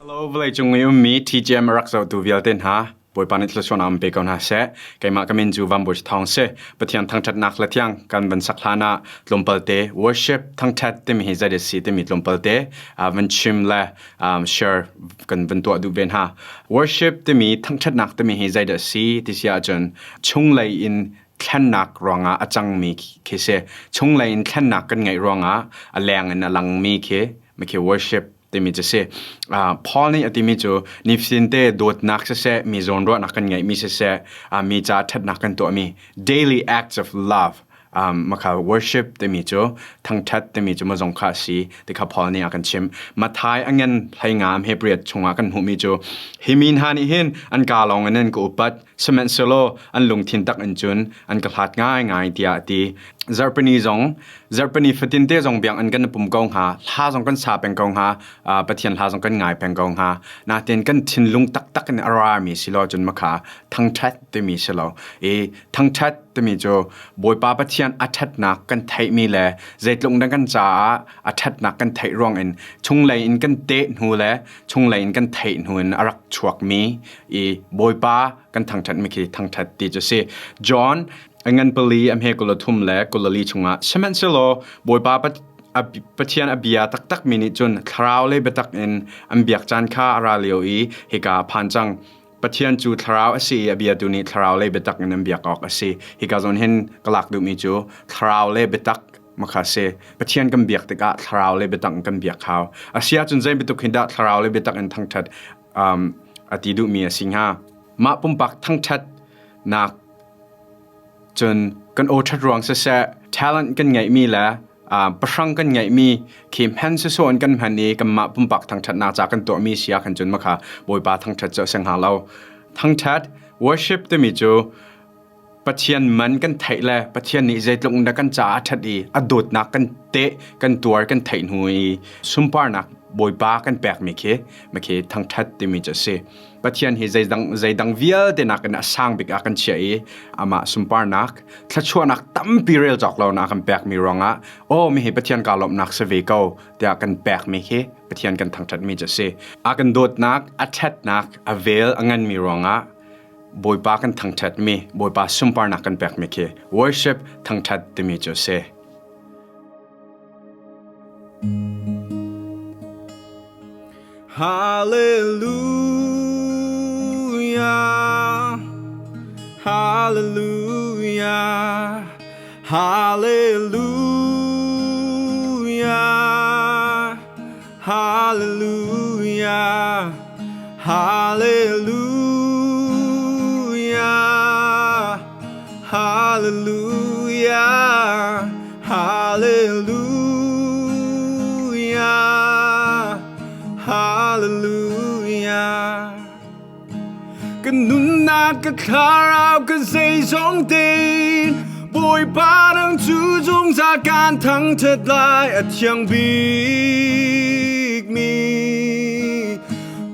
Hello, vawleicung i ummi TGM a rak zohtu vialte hna, Bawipa nih thluachuahnak an pe ko hna seh. Keimah ka min cu Van Bawi Thawng si. Pathian thangṭhatnak le thiang kan van sak hlan ah tlawmpal te worship thangṭhat timi hi zei a si timi tlawmpal te van chim le share kan van tuah duh ve hna. Worship timi thangṭhatnak timi hi zei dah si ti si ahcun chunglei in thlennak ruangah a cangmi khi si. Chunglei in thlennak kan ngeih ruangah a leng in a langmi khi khi worship timi cu si. Paul nih a timi cu nifatinte dawtnak siseh, mi zawnruahnak kan ngeihmi siseh, mi ca ṭhatnak kan tuahmi daily acts of love makha worship timi cu thangṭhat timi cu mazong kha a si ti kha Paul nih a kan chimh. Matthai a ngan hlei nga Hebrew chungah kan hmuhmi cu hi mi hna nih hin an kaa lawng in an ka upat sihmanhsehlaw an lungthin tak in cun an ka hlat ngaingai tiah a ti. Zarhpini zong Zarhpini fatin te zong biakinn kan pum ko hnga, hla zong kan sa peng ko hnga, Pathian hla zong kan ngai peng ko hnga. Natin kan thinlung taktak in a rami si lo cun makha thangṭhat timi si lo. I thangṭhat timi cu Bawipa Pathian a ṭhatnak kan theihmi le zeitluk na kan caah a ṭhatnak kan theih ruang in chunglei in kan teh hnu le chunglei in kan theih hnu in a rak chuakmi i Bawipa kan thangṭhatmi khi thangṭhat ti cu si. John A ngan pali a hme 23 le 24 chungah sihmanhsehlaw Bawipa Pathian a bia taktakmi nih cun thlarau le biatak in an biak caan kha a ra lio i hika a phan cang. Pathian cu thlarau a si i a biatu nih thlarau le biatak in an biak awk a si. Hika zawn hin ka lak duhmi cu thlarau le biatak makha si. Pathian kan biak tikah thlarau le biatak in kan biak hau. A si ahcun zei bantuk hin dah thlarau le biatak in thangṭhat a ti duhmi a si hnga? Mah pumpak thangṭhat nak Cun kan aw ṭhat ruang siseh, talent kan ngeihmi le pahrang kan ngeihmi khi hman sawsawh in kan hman i kanmah pumpak thangṭhatnak ca kan tuahmi si ah khan cun makha Bawipa thangṭhat cu a si hnga lo. Thangṭhat, worship timi cu Pathian man kan theih le Pathian nih zeitluk in dah kan caah a ṭhat i a dawtnak kan teh, kan tuar, kan theih hnu i sunparnak Bawipa kan pekmi khi makhi thangṭhat timi cu a si. Pathian hi zeidang vialte nakin a sang bik ah kan chiah i amah sunparnak thluachuahnak tampi rel cawk lo na kan pekmi ruangah aw mi hi Pathian kaa lawmhnak si ve ko tiah kan pekmi khi Pathian kan thangṭhatmi cu a si. A kan dawtnak, a ṭhatnak, a vel a nganmi ruangah Bawipa kan thangṭhatmi, Bawipa sunparnak kan pekmi khi worship thangṭhat timi cu a si. Hallelujah, Hallelujah, Hallelujah, Hallelujah, Hallelujah, Hallelujah, Hallelujah, Hallelujah. Ka nunnak ka thlarau ka zeizong tein Bawipa nang cu zungzal kan thangṭhat lai a thiang bikmi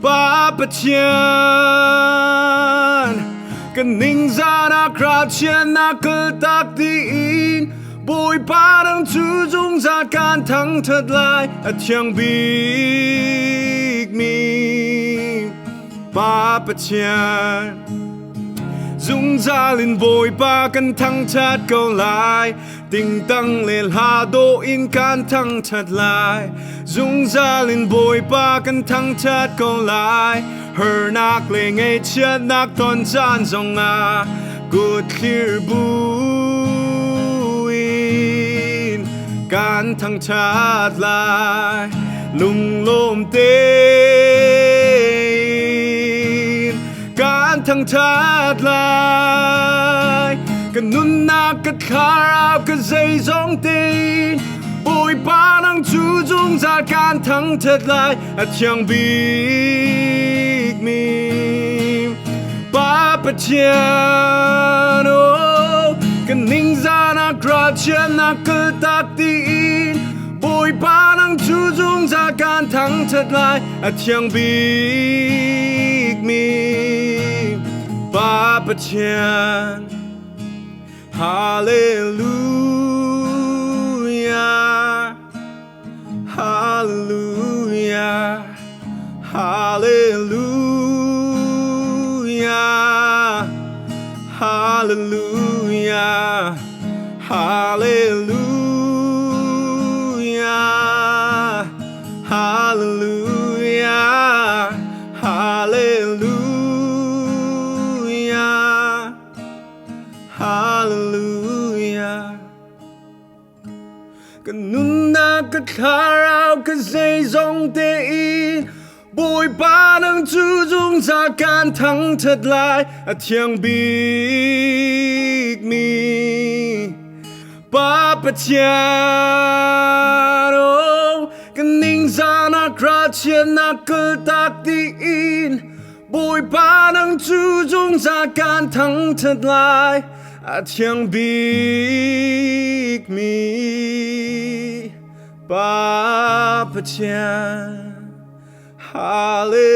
Pa Pathian. Kan ningzahnak ralchiatnak kaltak dih in Bawipa nang cu zungzal kan thangṭhat lai a thiang bikmi Pa Pathian. Zungzal in Bawipa kan thangṭhat ko lai tingtang le hla dawh in kan thangṭhat lai zungzal in Bawipa kan thangṭhat ko lai harnak le ngaihchiatnak ton caan zongah kut thlir buin kan thangṭhat lai lunglawm tein kan thangṭhat lai kan nunnak ka thlarau ka zeizong tein Bawipa nang cu zungzal kan thangṭhat lai a thiang bikmi Pa Pathian oh kan ningzahnak ralchiatnak kaltak tiin Bawipa nang cu zungzal kan thangṭhat lai a thiang bikmi Pa Pathian Hallelujah Hallelujah. Hallelujah. Hallelujah. Hallelujah. Hallelujah. Hallelujah. Hallelujah. Ka nunnak ka thlarau ka zeizong tein Bawipa nang cu zungzal kan thangṭhat lai a thiang bikmi Pa Pathian oh kan ningzahnak ralchiatnak kaltak dih in Bawipa nang cu zungzal kan thangṭhat lai a thiang bikmi Pa Pathian. Hallelujah.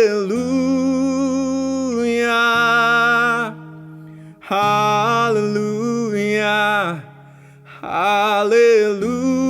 Hallelujah. Hallelujah.